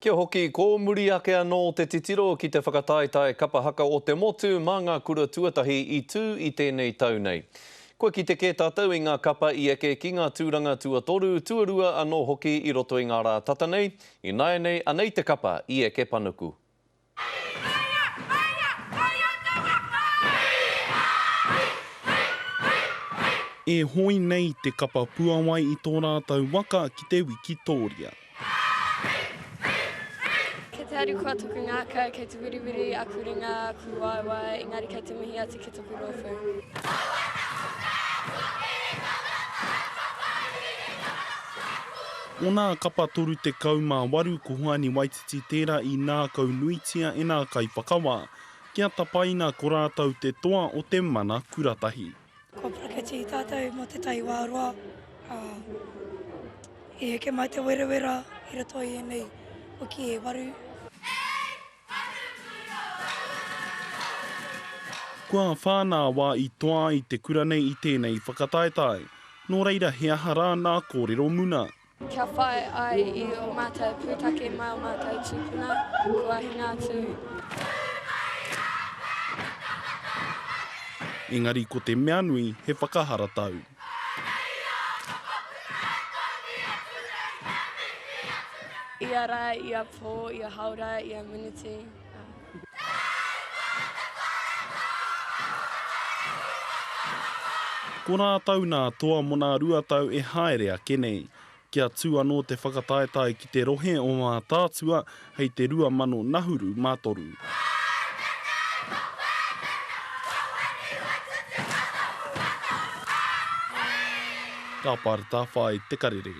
Kia hoki kōmuri ake anō te titiro ki te whakataetae kapa haka o te motu mā ngā kura tuatahi i tū i tēnei tau nei. Kua kite kē tātou i ngā kapa i eke ki ngā tūranga tuatoru, tuarua anō hoki i roto i ngā rā tata nei, ināianei anei te kapa i eke panuku. E hoe nei te kapa puawai i tō rātou waka ki te wikitōria. Kei te harikoa toku ngākau, kei te wiriwiri aku ringa, aku waewae, engari kei te mihi atu ki toku rōpū. O nā kapa 38 ko Hoani Waititi tērā i nākaunuitia e nā kaiwhakawā, kia tapaina ko rātou te toa o te mana kuratahi. Kua paraketi tātou mō tētahi wā roa, ā, i heke mai te werawera i roto i ēnei wiki e waru. Kua whā nā wā i toa ai te kura nei i tēnei whakataetae, nō reira he aha rā nā kōrero muna? Kia whai ai i ō mātou pūtake mai ō mātou tūpuna, kua hinga atu. Engari ko te mea nui he whakaharatau. Ia rā, ia pō, ia haora, ia miniti. Ko rātou nā toa mo nā ruatau e haere ake nei. Kia tū anō te whakataetae ki te rohe o Mātaatua hei te 2000 nahuru mā toru. Ka parta whai te karere.